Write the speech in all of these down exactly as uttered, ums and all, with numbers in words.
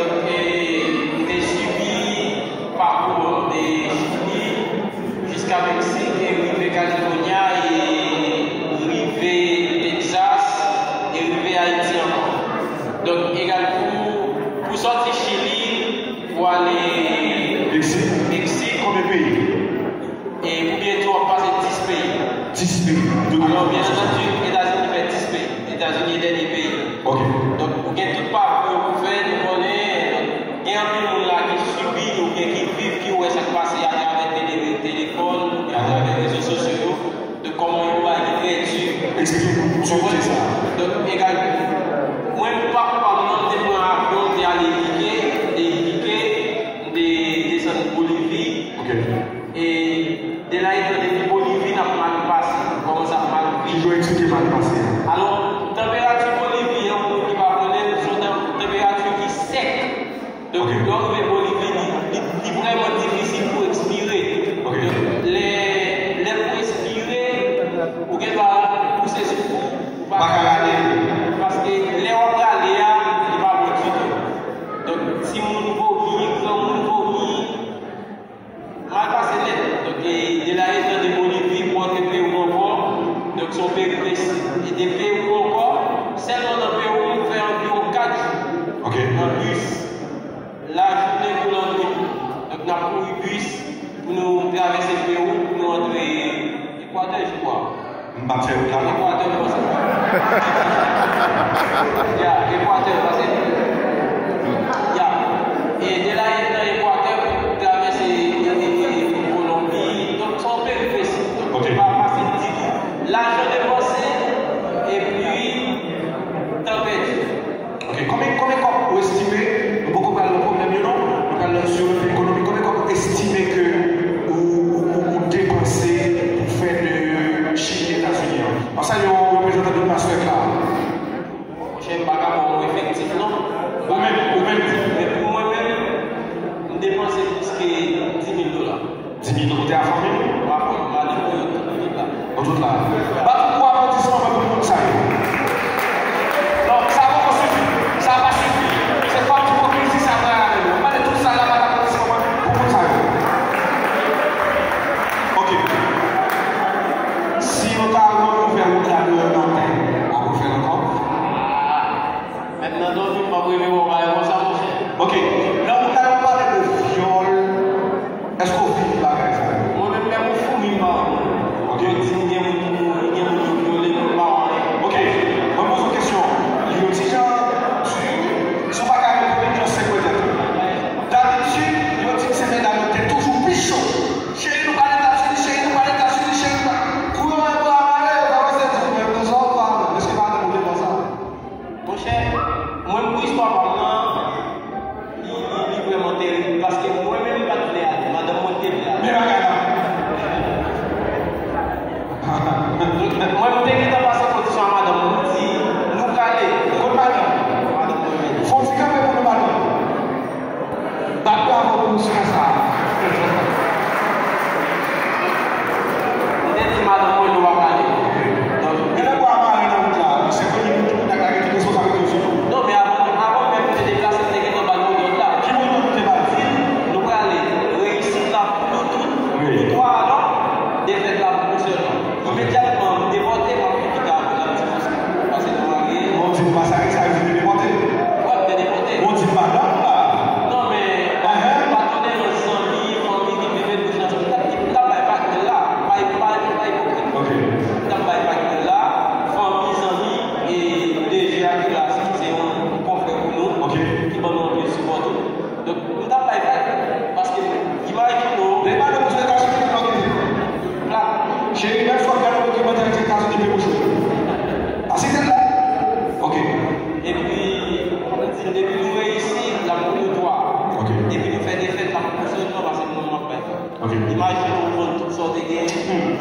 E m te sibi pakou an de Chili jiska Meksik e rive California e rive Texas e rive Ayiti ankò. Donk, egal pou, pou sòti Chili, pou ale Meksik. Meksik. Konbyen peyi? E pou byento, w ap pase dis peyi. Dis peyi. Alò, byen antandi, Etazini fè dis peyi. Etazini e dènye peyi. Ok. Donk, ou gen tout pakou yo pou fè, nou konnen, donk, gen anpil moun la ki sibi, oubyen ki viv, ki wè sa k pase atravè tele, telefòn, oubyen atravè rezo sosyo yo. Donk, kòman yon bagay ki trè di. Eksplike nou, eksplike sa. Donk, egal, mwen, pa, pa, mwen, m te pran avyon, m te ale Iquique, de Iquique, m te desann Bolivi. Ok. E de la etan depi Bolivi n ap mal pase, nou kòmanse ap mal viv. Ki jan w eksplike mal pase a? Alò, tanperati Bolivi an, pou moun ki pa konnen, se yon tan-, tanperati ki sèk. Donk, ok, lè w rive Bolivi, li, li, li vrèman difisil pou w respire. Ok. Donk, lè, lè pou w respire, ou gen dwa pouse souf ou, ou pa ka rale. Paske lè w ap rale a, li pa bon ditou. Donk, timoun vomi, granmoun vomi, mal pase nèt. Donk, e, de la etan de Bolivi pou antre Pewou ankò. Donk, se yon peripesis. E de Pewou ankò, sèlman nan Pewou, m fè anviwon kat jou. Ok. Nan bis. Lajounen kou lannwit. Donk, n ap kouri bis pou nou travèse Pewou, pou nou antre Ekwatè, je crois. M pa t fè wout la, non. Ekwatè, m panse. Ya, Ekwatè, m panse. Ya. E de la, nan Ekwatè, travèse, e, e, e, Kolonbi. Donk, se yon peripesi. Donk, ok, se pa fasil ditou. Lajan depanse, epi tan pèdi. Ok, konbyen, konbyen kòb ou estime, nou poko pral nan pwoblèm yo non, nou pral nan sou ekonomi, konbyen kòb ou estime ke ou, ou, ou, ou depanse pou fè de Chili Etazini an? An sa yon reprezantan de Mastercard. Monchè, m pa ka ba w yon efektif non. Ou menm, ou menm. Men pou mwen menm, m depanse plis ke di mil dola. Di mil nou kote a fanmi nou? Madanm mwen, yo tout, yo tout la. Yo tout la. Bat yon gwo aplodisman pou moun sa yo. Non, sa poko sifi. Sa pa sifi. Se fòm ipokrizi sa pral avè nou. Mande tout sal la bat aplodisman pou moun sa yo. Ok. Si yo ta rann ouvè wout la demen maten, w ap refè l ankò? Menm nan dòmi, m ap reve wè w bagay konsa, monchè. Ok. Nan wout la, yo pale de vyòl. Èske w viv bagay sa yo? Mwen menm, menm yon foumi m pa wè. Ok. Yo di m gen moun ki mouri, gen moun yo vyole, m pa wè anyen. Ok. Mwen poze w kesyon. Yo ti jan di, si w pa ka reponn li, just se petèt. Dabitid, yo di m se medam yo ki te toujou pi cho. Cheri, nou pral Etazini, cheri, nou pral Etazini, cheri, nou pral. Kou yo wè bra mare, yo kòmanse di, men nou sa w pa wè. Èske madanm ou te konsa? Monchè, mwen pou istwa pa m nan, li, li, li vrèman terib, paske mwen menm m pa t vle ale, madanm mwen te vle ale. Men bagay la. Mwen, m te gentan pase kondisyon a madanm mwen, m di, nou prale. Kot madanm? Madanm mwen menm. Fò w ti kanpe pou nou, madanm. Bat bravo pou misyon sa a. M te di madanm mwen nou pa prale. Donk, gen lè bwa mare nan wout la, se premye moun ki pou t lage tout responsabilite yo sou nou. Non, men avan, avan menm m te deplase, m te gentan ba l mot dòd la. Ki mot dòd ou te ba l? Nou prale, reyisit la pou nou tout. Wi. Viktwa a la, defèt la pou nou sèlman. Imedyatman, m depòte, m ap vin pita avè l, m ap di konsa. Pase nou marye. Bon, di m pa sa, sa vin depòte. Wè, m te depòte. Bon, di m madanm la. Non, men, pa konnen nan zanmi, fanmi ki vin met bouch nan zanmi. M t ap, m t ap bay vag mwen la. Pa, pa, pa ipokrit. Ok. M t ap bay vag mwen la. Fanmi, zanmi, e D J a ki la, se yon konfrè pou nou. Ok. Ki ban nou anpil sipò tou. Donk, m t ap bay vag, paske imajine w. Depi madanm ou sou Etazini, li bloke. Plat. Cheri, lè fò gade yon dokimantè Etazini, pe bouch ou. A, se tèt la? Ok. Epi, m di, depi nou reyisi, l ap pou nou twa. Ok. Depi nou fè defèt, l ap pou nou sèlman, paske mwen, m ap bay vag. Ok. Imajine w vann tout sa w te genyen,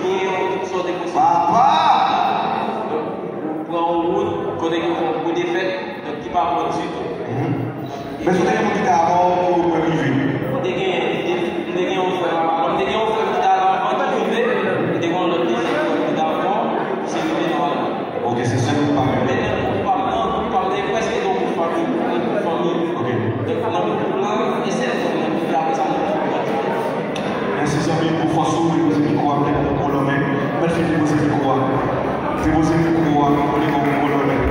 byen w, tout sa w te posede. Papa! Donk, ou pran yon wout, kote ke w fè yon gwo defèt, donk ki pa bon ditou. Mhm. Men si w te gen moun ki te avè w pou w rive? M te gen, m te gen yon frè, m te gen yon frè ki te avè m anvan ki rive, m te gen yon lòt dezyèm frè ki te avè m, ki se rive nòmalman. Ok, se sèl ou pa menm. Men nan gwoup pa m nan, gwoup pa m te prèske yon gwoup fanmi, yon gwoup fanmi. Ok. Mèsi zanmi pou fòs ou, depoze mikwo a, depoze mikwo a, mèt fè depoze mikwo a. Depoze mikwo a, depoze mikwo a.